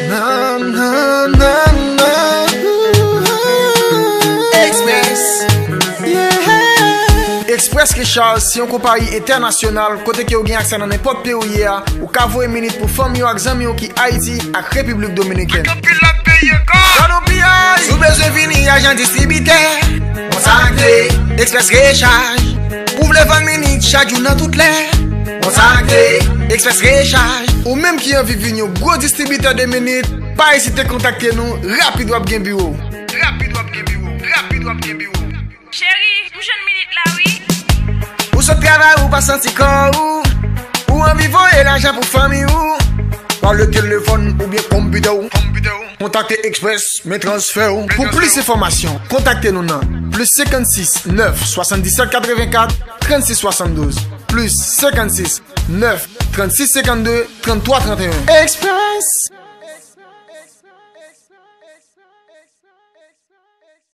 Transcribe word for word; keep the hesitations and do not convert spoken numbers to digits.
Nan, nan, nan, nan. Express. Yeah. Express Recharge se yon konpayi entènasyonal kote ke w gen aksè nan nenpòt peyi w ye a. Ou ka voye minit pou fanmi w ak zanmi w ki Ayiti ak Repiblik Dominikèn. Ak anpil lòt peyi ankò. Ban nou piyay. Si w bezwen vini ajan distribitè, kontakte Express Recharge. Ou vle vann minit chak jou nan tout lè, kontakte Express Recharge. Ou menm ki anvi vin yon gwo distribitè de minit, pa ezite kontakte nou, rapid w ap gen biwo. Rapid w ap gen biwo. Rapid w ap gen biwo. Cheri, m jwenn minit la, wi. Ou sot travay, ou pa santi kò ou. Ou anvi voye lajan pou fanmi ou. Pa le telefòn oubyen konpitè ou. Konpitè ou. Kontakte Express, men transfè ou. Pou plis enfòmasyon, kontakte nou nan plis senkannsis nèf swasanndisèt katrevenkat trannsis swasanndouz, plis senkannsis nèf trannsis senkannde tranntwa tranteyen. Express!